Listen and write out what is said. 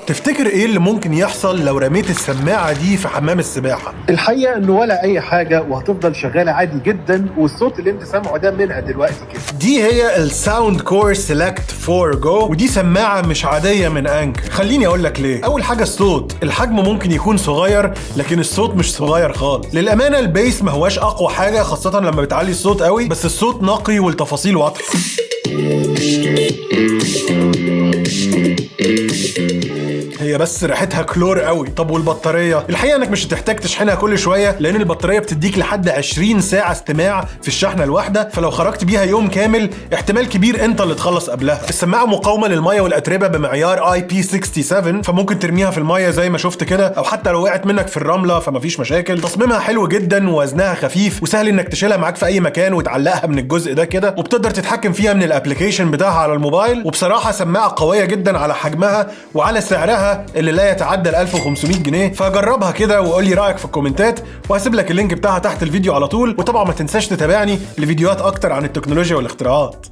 تفتكر ايه اللي ممكن يحصل لو رميت السماعة دي في حمام السباحة؟ الحقيقة انه ولا اي حاجه، وهتفضل شغالة عادي جدا، والصوت اللي انت سامعه ده منها دلوقتي كده. دي هي ال Soundcore Select 4 Go، ودي سماعه مش عادية من Anker. خليني اقول لك ليه. اول حاجة الصوت، الحجم ممكن يكون صغير لكن الصوت مش صغير خالص. للامانة ال bass ما هواش اقوى حاجه، خاصة لما بتعلي الصوت قوي، بس الصوت نقي والتفاصيل واضحة. هي بس ريحتها كلور قوي. طب والبطاريه؟ الحقيقة انك مش هتحتاج تشحنها كل شوية، لان البطارية بتديك لحد 20 ساعة استماع في الشحنة الواحدة، فلو خرجت بيها يوم كامل احتمال كبير انت اللي تخلص قبلها. السماعة مقاومة للمية والاتربه بمعيار IP67، فممكن ترميها في المية زي ما شفت كده، او حتى لو وقعت منك في الرملة فمفيش مشاكل. تصميمها حلو جدا ووزنها خفيف، وسهل انك تشيلها معاك في اي مكان وتعلقها من الجزء ده كده، وبتقدر تتحكم فيها من ال application بتاعها على الموبايل. وبصراحة سماعه قوية جدا على حجمها وعلى سعرها اللي لا يتعدى ال 1500 جنيه. فجربها كده وقول لي رايك في الكومنتات، وهسيب لك ال link بتاعها تحت الفيديو على طول. وطبعا ما تنساش تتابعني لفيديوهات اكتر عن التكنولوجيا والاختراعات.